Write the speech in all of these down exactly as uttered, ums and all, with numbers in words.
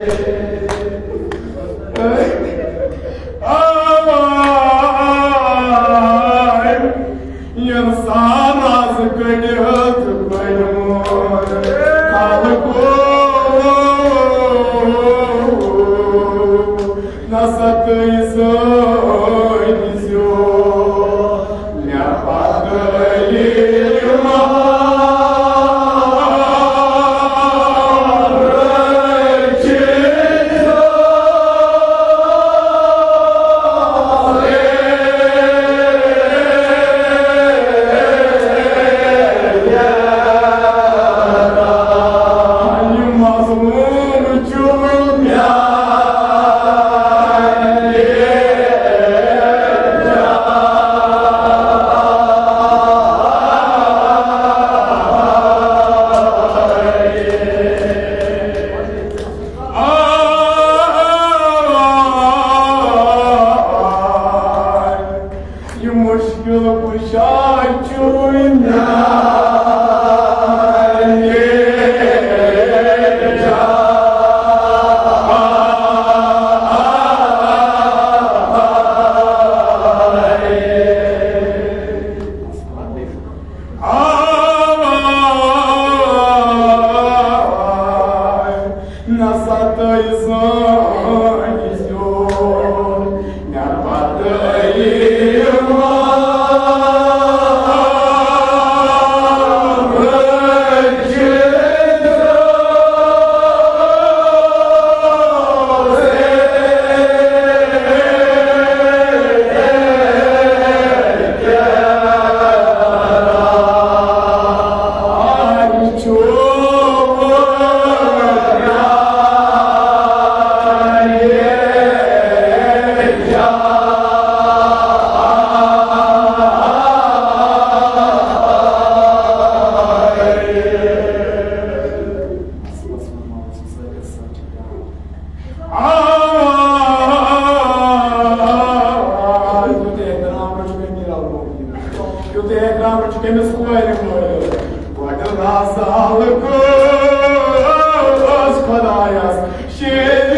یِم سان راز کٔڑِتھ بنیومُت خلقو، نسا تُہۍ زٲنۍ زیو مےٚ پتہٕ یہِ ما یہِ مُشکِل کُشا چھُے میٛانہِ جان۔ آواز نسا تُہۍ زٲنۍ زیو مےٚ پتہٕ یِوان۔ یُتھ احترام چھُ مےٚ میٖر المومنیٖن، یُتھ احترام چھُ تٔمِس کورِ مٲلِس۔ گۄڈٕ رازٕ الہٕ کٔژ خۄدایَس شیٖرِتھ۔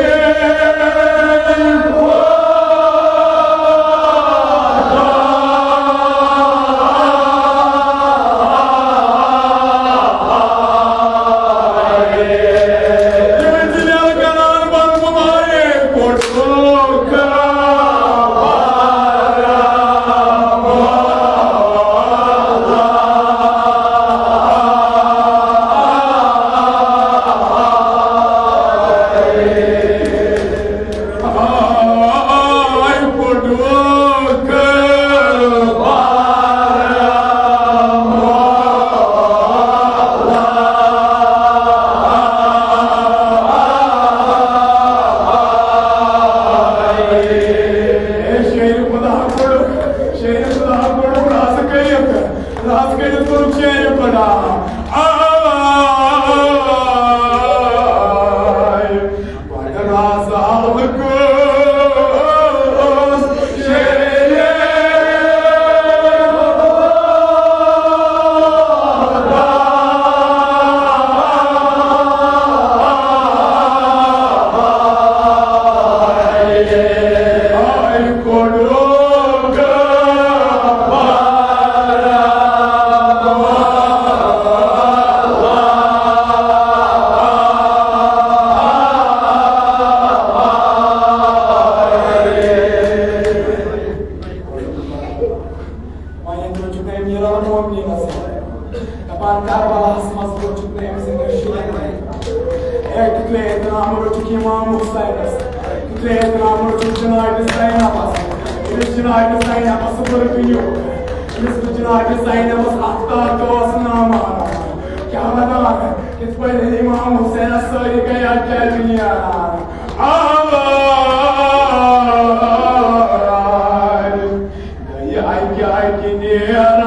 اے شیرِ خدا کوٚڑُکھ، شیرِ خدا کوٚڑُکھ رازٕ کٔرِتھ، رازٕ کٔرِتھ کوٚڑُکھ شیرِ خدا۔ آے، بَڑٕ رازٕ الہٕ کٔژ شیرِ وۄنۍ ییٚتہِ چھُ تۄہہِ میٖر المومنیٖنَس دَپان، کربلاہَس منٛز ووٚتھُکھ نہٕ أمۍ سٕنٛدٮ۪ن شُرٮ۪ن۔ اے، تیُتھُے احترام روٚٹُکھ اِمام حُسینَس، تیُتھُے احترام روٚٹُکھ جنابِ زینبَس۔ أمِس جنابِ زینبَس بُرٕ کِنیُک، أمِس جنابِ زینبَس اَختاب تہِ اوس نامہٕ اَنان۔ کیٛاہ وَنان؟ کِتھ پٲٹھۍ اِمام حُسینَس سٲری گٔے اَتہِ جلدی نیران۔ آواز گٔیہِ اَکہِ اَکہِ نیران۔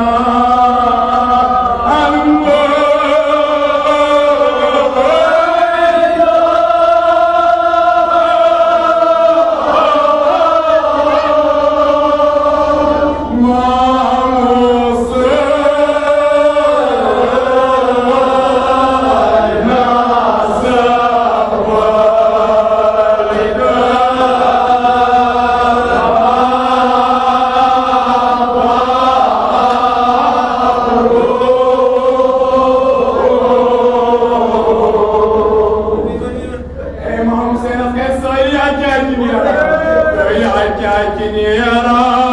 یا کیٛازِ نیران؟ یا کیٛازِ نیران؟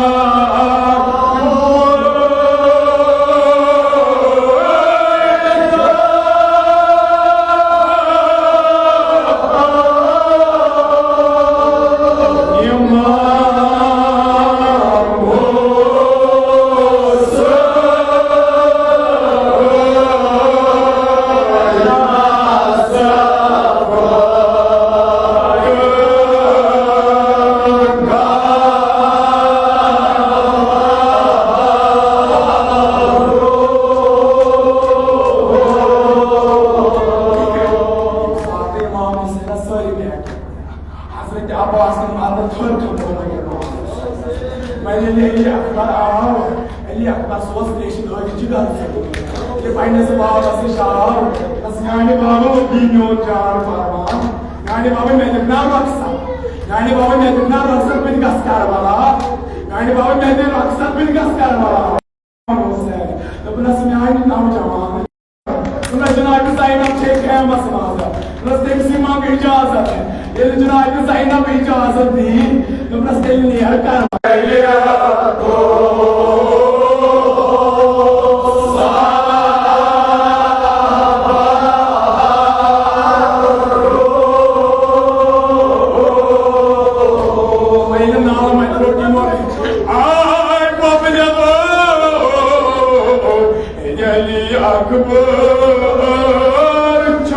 حضرت عباس نے ماتا تھر کھمو لگے۔ وۄنۍ ییٚلہِ علی اکبر آو، علی اکبر سُہ اوس ریشہِ دٲدۍ جِگر۔ ییٚلہِ پننِس بابس نِش آو، دوٚپنس، میانہِ بابا، یہِ میون جان پروان، میانہِ بابا، مےٚ دیُت نا رۄخصت، میانہِ بابا، مےٚ دیُت نا رۄخصت، بہٕ تہِ گژھٕ کربلا، میانہِ بابا، مےٚ دِ رۄخصت، بہٕ تہِ گژھٕ کربلا۔ دوٚپنس، میانہِ نوجوان، دوٚپنس، جناب زینب چھے خیمس منٛز۔ دوٚپنس، تٔمۍ سٕے منٛگ اجازت۔ ییٚلہِ جناب زینب اجازت دی، دوٚپنس، تیٚلہِ نیر کر۔ وۄنۍ ییٚلہِ نالہٕ مَتہِ روٚٹ یِمو، آے پۄپہٕ دٮ۪دو، علی اکبر چھُ۔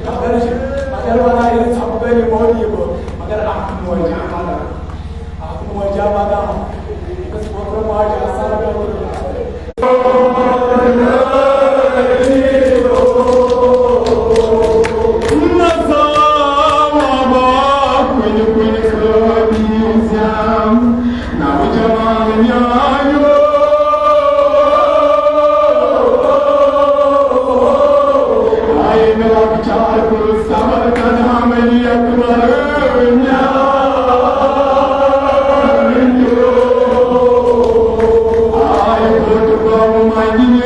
مگر، مگر وَنان ییٚلہِ ژھۄپہٕ کٔرۍ یِمو تہِ یِمو، مگر اَکھ موجا وَنان، اَکھ موجا وَنان، أمِس ووترٕ ماجہِ آسان ووترٕ۔ نظام آباد کُنہِ کُنہِ خٲمی زیام۔ نوجوان نیایو، آیہِ مےٚ لۄکچار کُن صبر کران علی اکبر نیایو۔ آیہِ بٔڑ بابہٕ منٛگہِ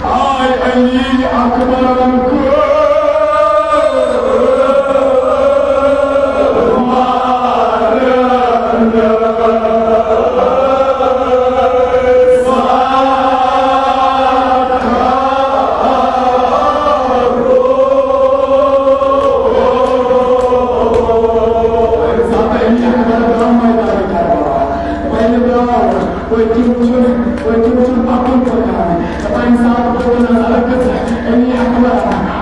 آے علی اکبرن کٔر مارن۔ پٔتِم چھُ، پٔتِم چھُ پَکُن پَکان۔ دَپان، ییٚمہِ ساتہٕ بہٕ نظر گٔژھٕ علی اکبر،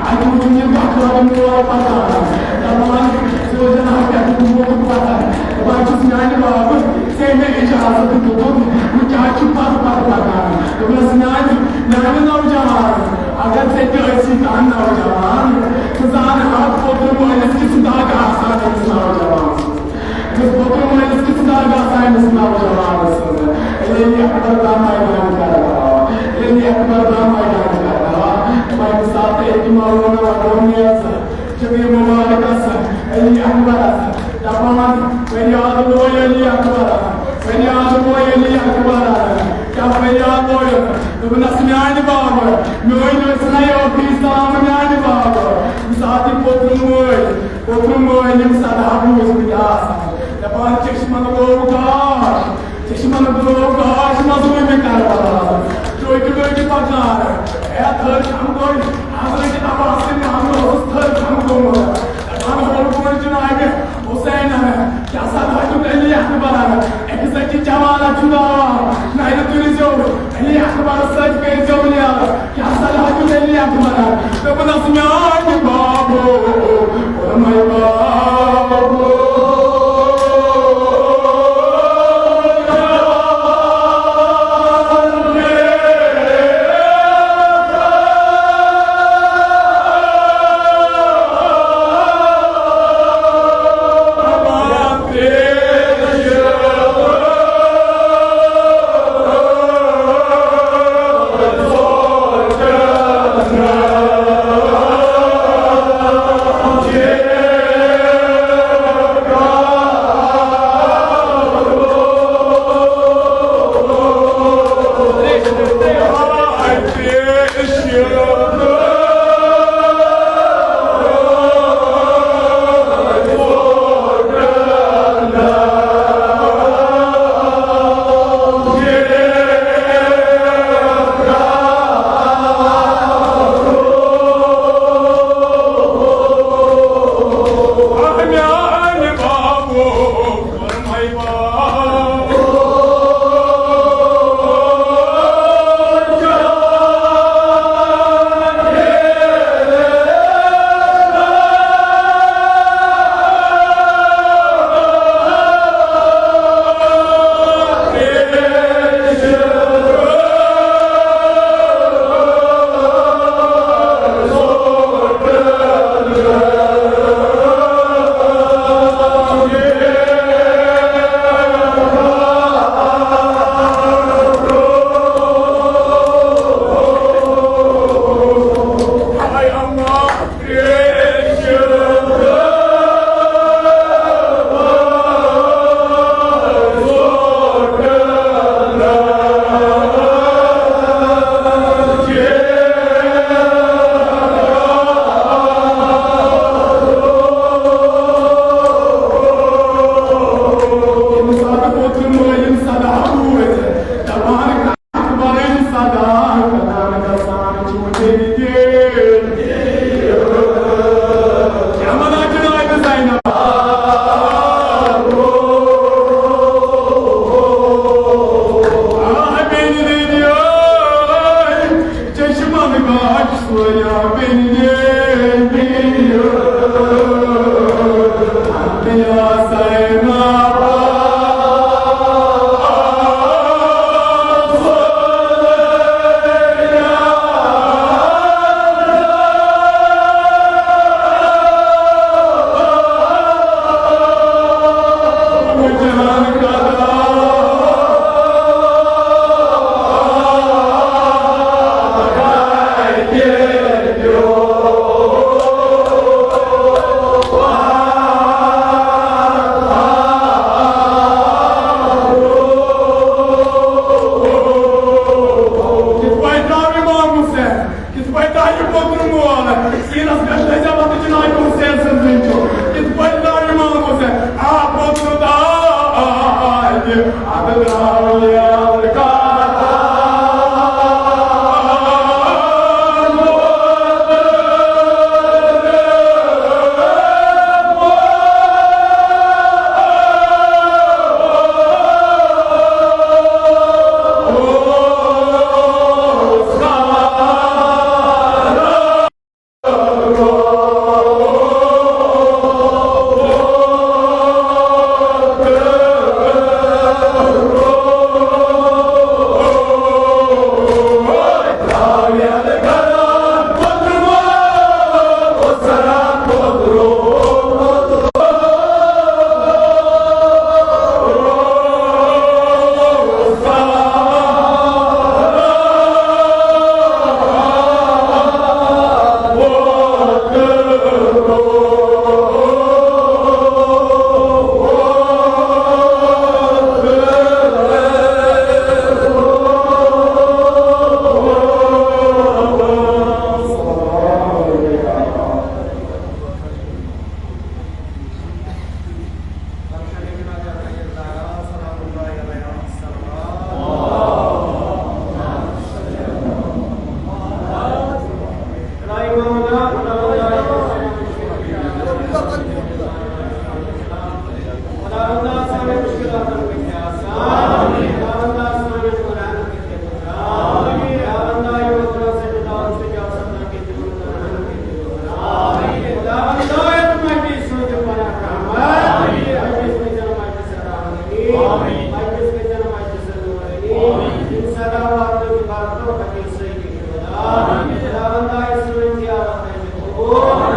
اَتہِ وُچھُن یہِ بۄکھٕ لَگُن یورٕ پَکان۔ دَپان، سوزن ہا پٮ۪ٹھٕ موت پَتھر۔ دَپان چھُس، میٛانہِ بابہٕ، ژےٚ مےٚ اِجازت دیُتُتھ، بہٕ کیٛازِ چھُ پَتہٕ پَتہٕ پَکان؟ دوٚپنَس، میٛانہِ، میٛانہِ نوجوان، اگر ژےٚ تہِ ٲسی کانٛہہ نوجوان، ژٕ زانہٕ ہا پوٚتُن مٲلِس کِژھ دَگ آسان أمِس نوجوان سٕنٛز۔ یُس پوٚتُن مٲلِس کِژھ دَگ آسان أمِس نوجوان سٕنٛز۔ ییٚلہِ اکبر دا میدان کربلا، ییٚلہِ اکبر دا میدان کربلا، تَمہِ ساتہٕ أکۍ مولوی وَنو نیز، جبی مبارکس، علی اکبرس، دپان، فریاد لوے علی اکبر، فریاد لوے علی اکبر۔ کیٛاہ فریاد لویُن؟ دوٚپنس، میانہِ بابہٕ، میٲنۍ ٲسۍ نہ یوکُے سلام میانہِ بابہٕ۔ ییٚمہِ ساتہٕ یہِ پوٚتُم وٲتۍ، پوٚتُم وٲتۍ یِم سداہ بوٗزمٕتۍ آسان۔ دپان، چشمن گوٚو گاش، چشمن گوٚو گاش مظلومِ کربلا۔ ٹوٹہِ ٹوٹہِ پکان، اے تھٔر چھم گوٚو، حضرت عباس سٕنٛدِ محمد اوسُس تھٔر چھم دوٚپنَس، میٛانہِ بابو، فرمٲے بابو۔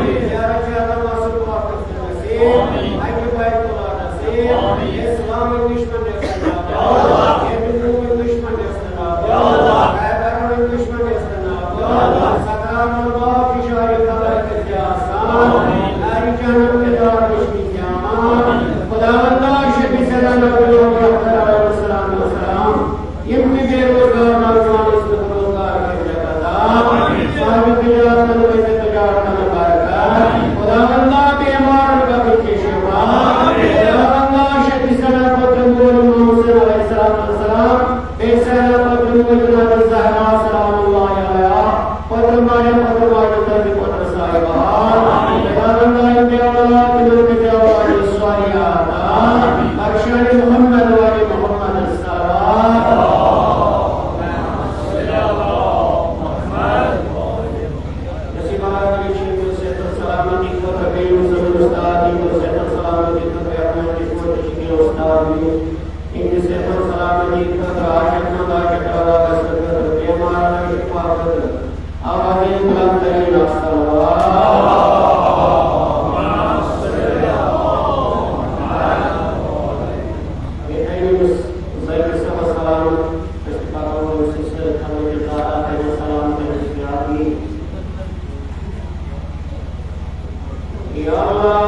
زیارت شہر مصر پاکس نصیب، حج بیت اللہ نصیب، اسلام دشمن نصیب، مومن دشمن نصیب، خیبر دشمن نصیب، سکرات الباب کی شاہی خبر کے آسان، ناری جہنم کے دار روشنی کے امان، خداوندا شفیع سلام علیہ السلام والسلام۔ یِم تہِ بے روزگار نوجوان ٲسۍ، تِمن روزگار کٔرِتھ عطا۔ صاحب تجارت، تِمن ٲسۍ تجارت برکت۔ خداوندا، بیمارن خٲطرٕ کر شفا۔ خداوندا، شفیع سلامت مول محمد صلی اللہ علیہ وسلم، بیٚیہِ سلامت مول جناب زہرا سلام اللہ علیہا۔ پتر ماجن، پتر ماجن، تربی پتر صاحبہ۔ خداوندا، یِم بے اولاد، تِمن کٔرۍ اولاد صالحہ عطا۔ بخشان محمد وآل محمد الصلوات۔ نصیب آدمی چھِ یِمن صحت و سلامتی خٲطرٕ، بیٚیہِ یِم زَن استاد، یِمن صحت و سلامتی خٲطرٕ، یَتھ منٛز تہِ چھُ، تہِ چھُ کینٛہہ استاد، یِم تِہنٛدِ صحت و سلامتی خٲطرٕ، حاجت مند حاجت روا گژھنہٕ خٲطرٕ، بیمارن شفا خٲطرٕ، آوازِ بلند ترین الصلوات۔ بیٚیہِ تھٲیِو أمِس ذٲکِر صٲبَس سلامت، أسۍ تہِ پَکو أمۍ سٕنٛدِ سۭتۍ، تھاوو أمِس ذات آخرت سلامت، أمِس یاد یی۔ یا اللہ۔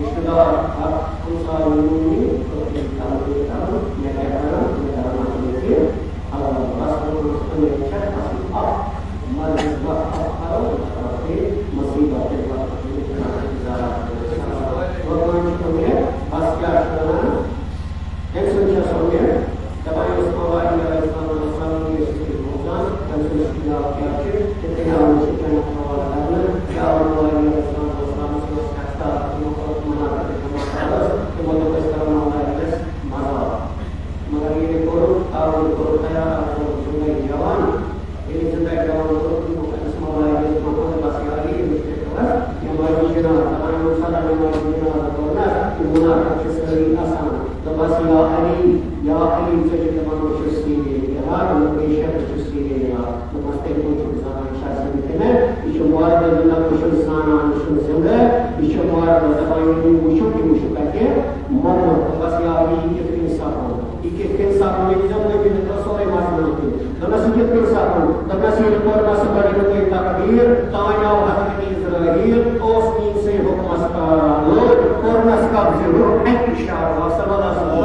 رشتہ دار، اکھ ہمساے ووٚن مےٚ، تہٕ تٔمۍ کَرُن، مےٚ کَرُن، مےٚ کَرُن، مےٚ کَرُن اَتھ منٛز یہِ، آ، بس ووٚنمَس، اُمید چھےٚ اَصٕل اَکھ، مگر یُس وقت اَکھ کَرو، تہٕ کَرو بیٚیہِ مُصیٖبت تہِ وقت، یہِ چھُ اَکھ گُزارا۔ وۄنۍ چھِ اُمید، بس کیٛاہ چھُ وَنان، أمۍ سُنٛد چھُ اَسہِ اُمید، دَپان اوس مولا علی علیہ الصلوۃ والسلام، یہِ ٲسۍ أسۍ بوزان، تٔمۍ سُنٛد ناو کیٛاہ چھُ؟ تہٕ تیٚلہِ آو نہٕ سُہ کینٛہہ حوالہٕ کرنہٕ۔ کیٛاہ آو مولا علی علیہ الصلوۃ والسلام سٕنٛدِس اَتھِ تَل، تِمو کوٚر منع کٔرِتھ، تِمو کوٚر عرض، تِمو دوٚپ، "أسۍ کرو مولا علیَس مذاق۔" مگر ییٚلہِ کوٚرُکھ، آو نہٕ کوٚرُکھ تیار، آو کوٚرُکھ زِندَے جوان۔ ییٚلہِ زِندَے جوان کوٚرُکھ، تِمو کوٚر أمِس مولا علیَس محمد بس علی، أمِس پٮ۪ٹھ بس نمازِ جنازہ، دَپان یِمو سَزا نمازِ جنازہ کوٚر نہ، یِم منافق چھِ سٲری اَسان۔ دوٚپمَس، "یا علی، یا علی، ژےٚ چھُکھ دَپان بہٕ چھُس سیٖنے یار، مےٚ پیش کر، بہٕ چھُس سیٖنے یار۔" دوٚپمَس، "تیٚلہِ کَتہِ چھُکھ زانان یہِ چھا زِندٕ کِنہٕ نہ؟ یہِ چھُ مُردٕ، نہ بہٕ چھُس زانان، یہِ چھُنہٕ زِندٕ، یہِ چھُ مُردٕ۔" دَپان، "ییٚلہِ یہِ وٕچھُکھ، یہِ وٕچھُکھ کَتہِ؟ مُردٕ۔" دوٚپمَس، "یا علی، یہِ کِتھ کٔنۍ سَپُد؟ یہِ کِتھ کٔنۍ سَپُد؟ مےٚ دِژ نبی، مےٚ ترٛٲو سورُے مَسلہٕ کِنۍ۔" دوٚپنَس، "یہِ کِتھ کٔنۍ سَپُد؟" دوٚپنَس، "ییٚلہِ کوٚرنَس بَڑِ مےٚ تۄہہِ تقدیٖر، تانۍ آو حضرت عزرائیل، اوس میٛٲنۍ سٕے حُکمَس پَران، لوٚگ، کوٚرنَس قبضہٕ، روح اَکہِ اِشارٕ، وَسَلَم علیہ وسلم۔"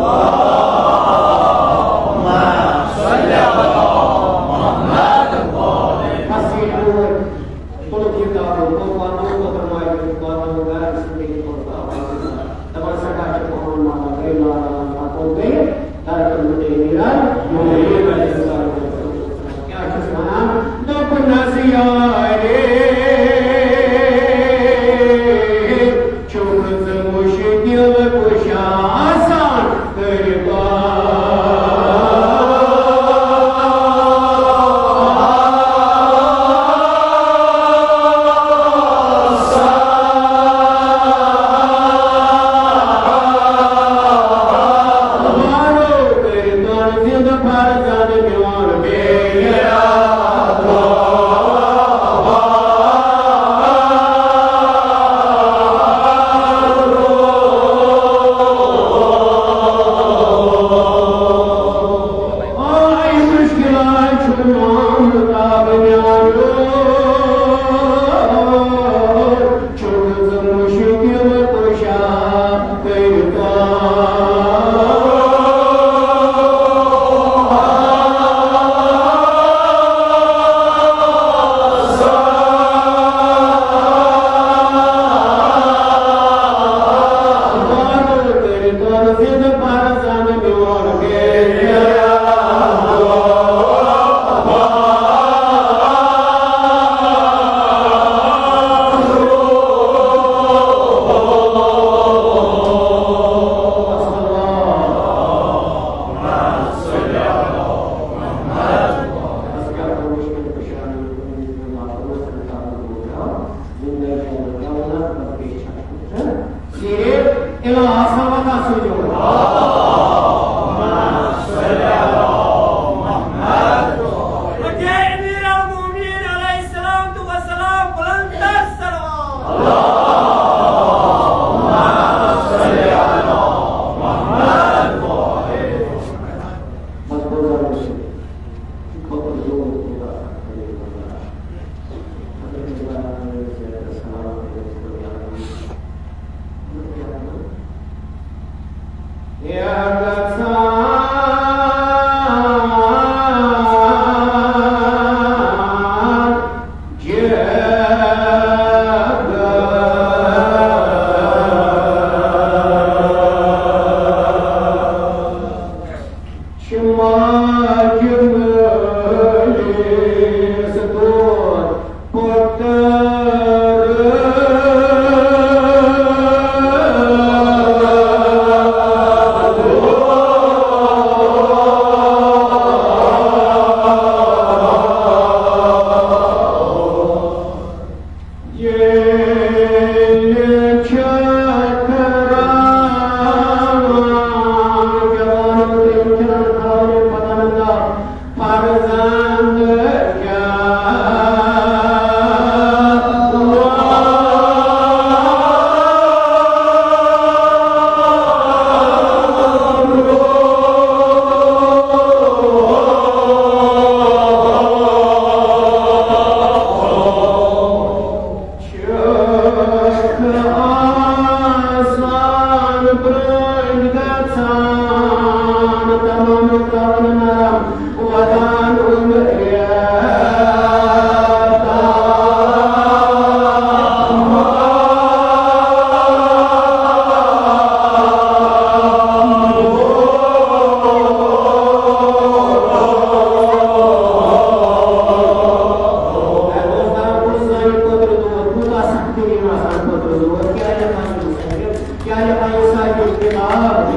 بَس ییٚلہِ اور تُلُکھ یہِ قبضہٕ، کوٚر واتنووُکھ، کوٚر ماجہِ ہُنٛد واتنووُکھ گَرٕ، زِندگی کوٚر واپَس۔ دَپان، سٮ۪ٹھاہ چھِ پَنُن مال، گٔے لال، لال، پَتہٕ گوٚو بیٚیہِ۔ کیٛاہ چھُس وَنان؟ دوٚپنَس، یارے، چھُکھ ژٕ مُشکِل کُشا آسان کٔرِتھ؟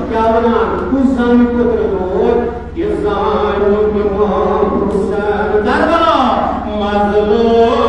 کیٛاہ وَنان؟ کُس زانہِ پُتر دود؟ یہِ زانہِ امام حسین کربلا مظلوم۔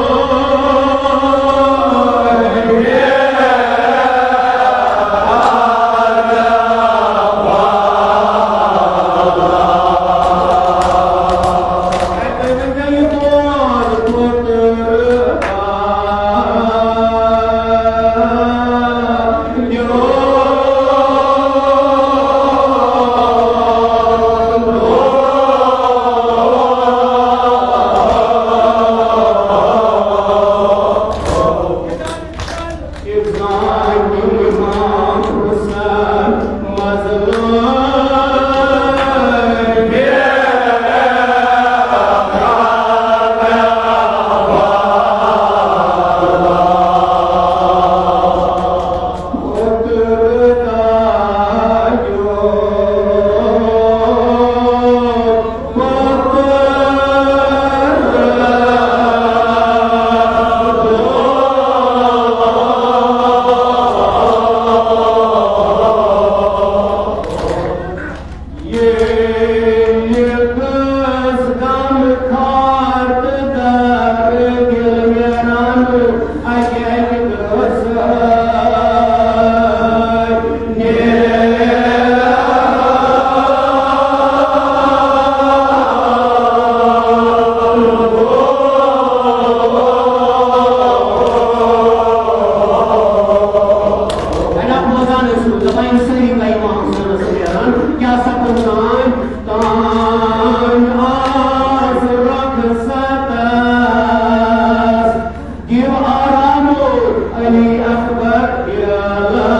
جناب، بوزان ٲسِو، دَپان یِم سٲری گٔے امام حسینَس نیران، کیٛاہ سپُد تام؟ تام آس رۄخصتَس، دِیِو آرام علی اکبر یالا۔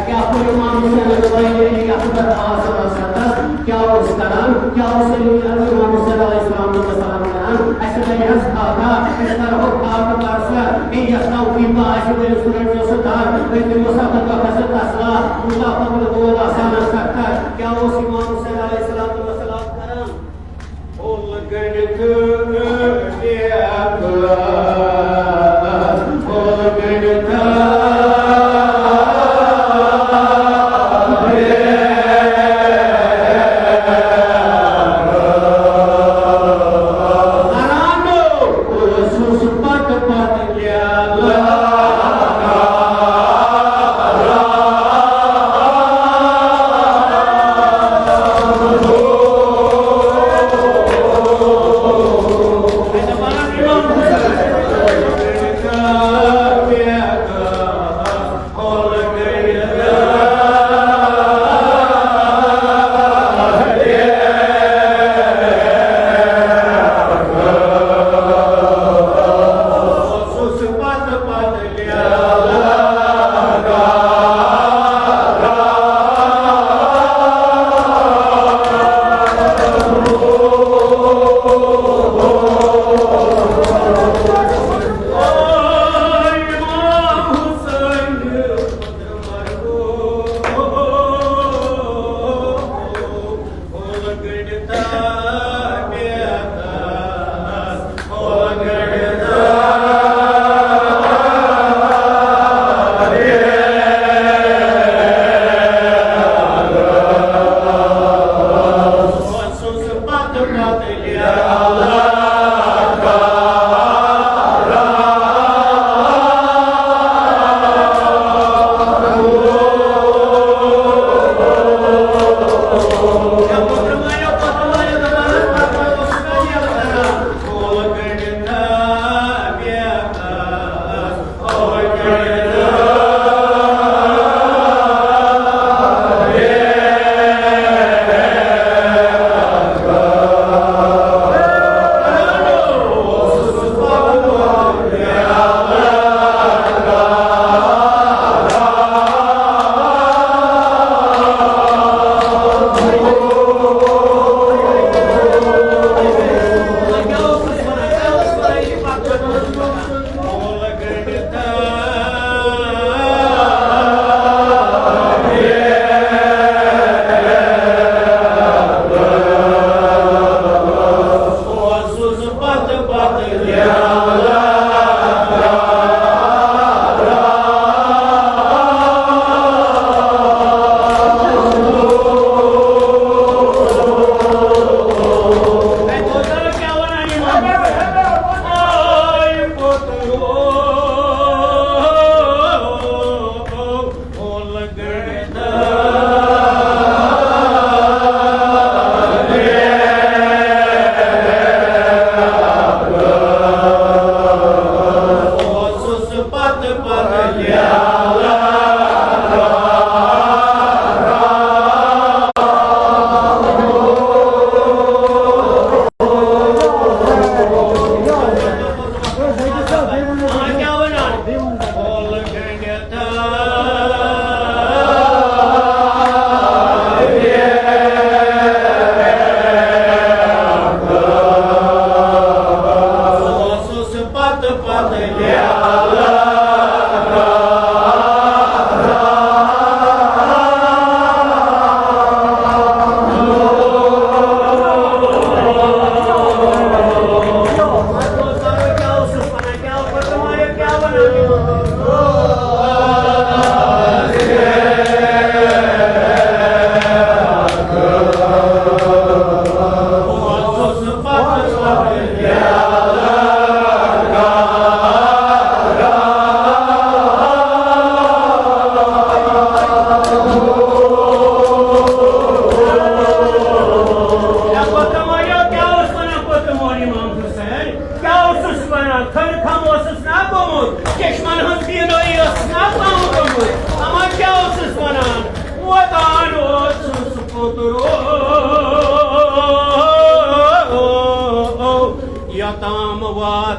کیٛاہ کوٚر امام حسین رضوی علی اکبر آس رۄخصتَس؟ کیٛاہ اوس کران؟ کیٛاہ اوس علی امام حسین علیہ السلام تہٕ وسلام کران؟ اَسہِ بَنہِ حظ خاکہ، أسۍ کرہو خاکہ پرسہ، بیٚیہِ یَس توفیٖق آسہِ، ؤلِو سُہ رٔٹِو سُہ در، أسۍ دِمو سَتَتھ دۄہ حضرت اصلا، مصطفیٰ بن گول آسان سختہ۔ کیٛاہ اوس امام حسین علیہ السلام تہٕ وسلام کران؟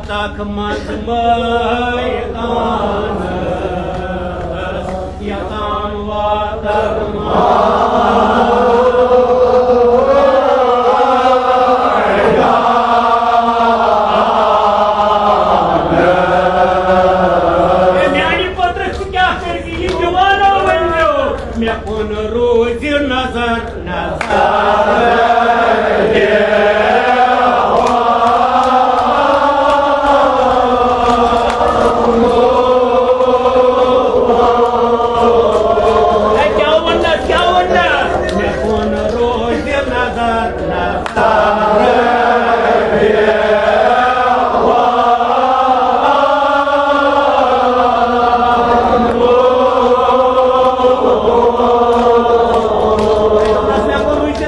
تک منٛز مٲیدانس یوٚتام واتن میانہِ پٔترٕ ژٕ کیٛاہ کٔرۍ زِ یہِ دیوانو ؤنۍ زیو مےٚ کُن روزِ نظر۔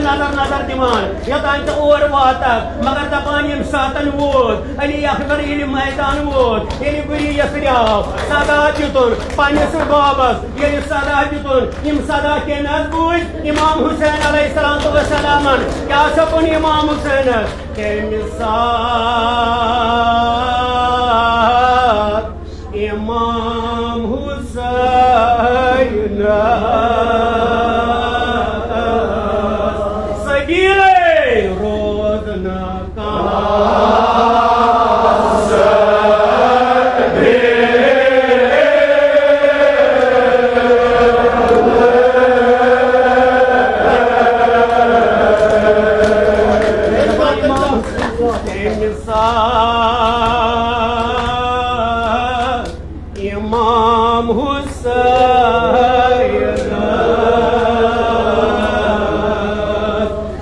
نظر نظر دِوان، یوٚتام ژٕ اور واتکھ، مگر دَپان ییٚمہِ ساتَن ووت علی اکبر، ییٚلہِ میدان ووت، ییٚلہِ گُری یَسرِ آو، صدا دیُتُن پنٛنِس بابَس، ییٚلہِ صدا دیُتُن، یِم صدا کٔمۍ حظ بوٗزۍ؟ امام حسین علیہ الصلوۃ والسلامن۔ کیٛاہ سپُد امام حسینس؟ کٔمۍ ساتہٕ امام حسینس سبیلے روز نہ کانٛہہ۔ امام حسین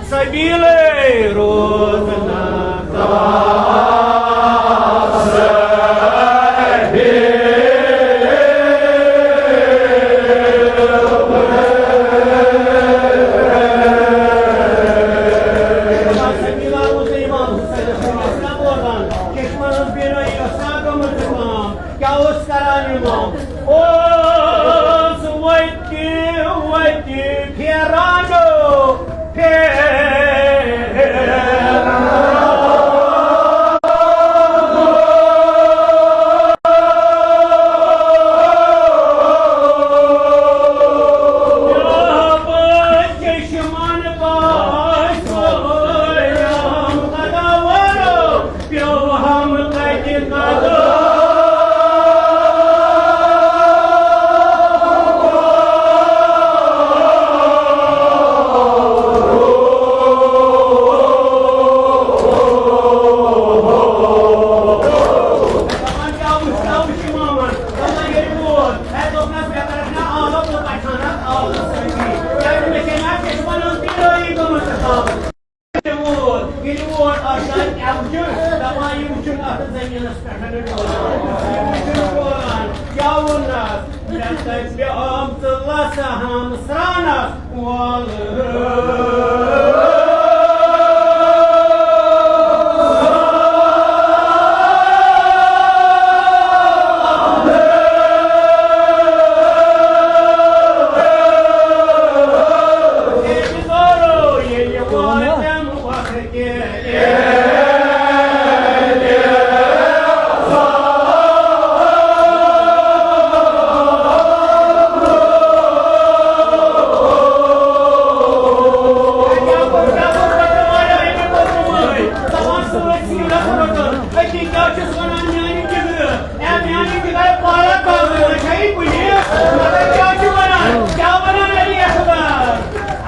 سبیلے روزنہ۔ کیٛاہ اوس کران امام؟ اوس وتہِ وتہِ پھیران، پھیران۔ چشمن باسیو قدم پیوٚو ہم کتہِ قدم۔ دپان کیٛاہ وٕچھ، کیٛاہ وٕچھ امامن؟ دپان ییٚلہِ ووت، ہے دوٚپنس، مےٚ کٔرٕکھ نا عادت، بہٕ پٹھان اتھ عادت سۭتی۔ کیٛازِ مےٚ چھے نا چشمن ہٕنٛز بیمٲری گٔمٕژ۔ ووت، ییٚلہِ ووت اَتھ جایہِ، کیٛاہ وٕچھُن؟ دَپان، یہِ وٕچھُن اَتھ زٔمیٖنَس پٮ۪ٹھ ڈولان۔ یہِ وٕچھُن ڈولان۔ کیٛاہ ووٚننَس؟ مےٚ دَپہِ آمژٕ لَژھ ہَم سرٛانَس وَلہٕ۔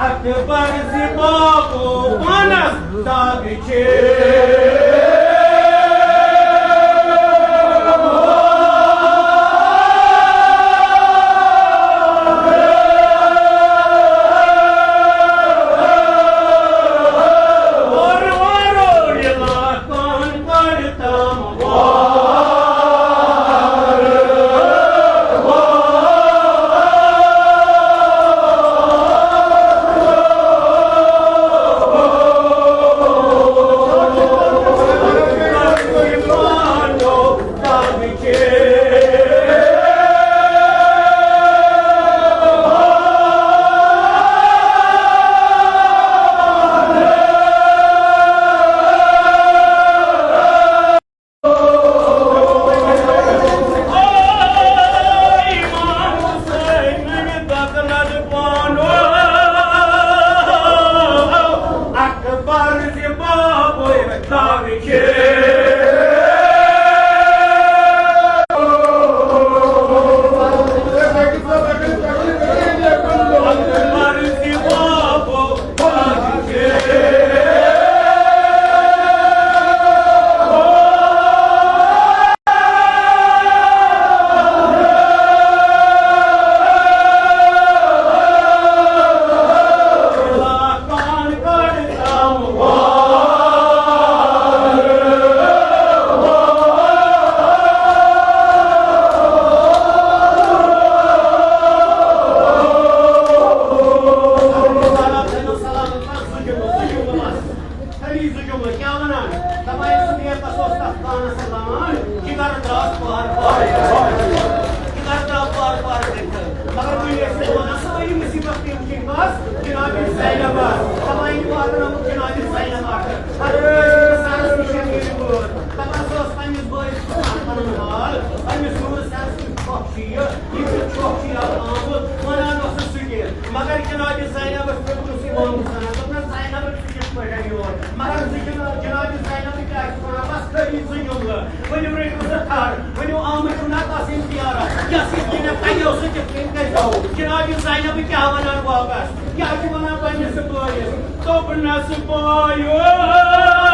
اکبر زِ بابو پانس داغ چھِ۔ اورٕ وارو یہِ لاکان کر تام۔ بس جناب زینب، دپان یہِ واتنٲوٕکھ جناب زینب اکھ۔ ارے سرس نِش ییٚلہِ یہِ وٲژ، دپان سۄ ٲس پننِس بٲیِس پرٛژھان پنُن حال، أمِس دوٗرس سرس کیُتھ چھۄکھ چھُ یہِ، یہِ کیُتھ چھۄکھ چھُ یتھ آمُت، ونان اوسُس سُہ تہِ۔ مگر جناب زینبس پٮ۪ٹھ اوس یہِ ووٚنمُت ونان، دوٚپنس زینب ژٕ کِتھ پٲٹھۍ یور؟ مگر زٕ جناب، جناب زینب کیٛاہ چھِ ونان؟ بس خٲلی زٕ جملہٕ۔ ؤنِو رٔٹِو سا تھر، ؤنِو آمٕتۍ چھِو نا تَس یِم زیارت، یَس یہِ کِنۍ تَتہِ اوس سُہ کِتھ کٔنۍ گژھِ؟ جناب زینب کیٛاہ وَنان واپس؟ کیٛاہ چھِ وَنان پنٛنِس بٲیِس؟ دوٚپنَس بٲیِو،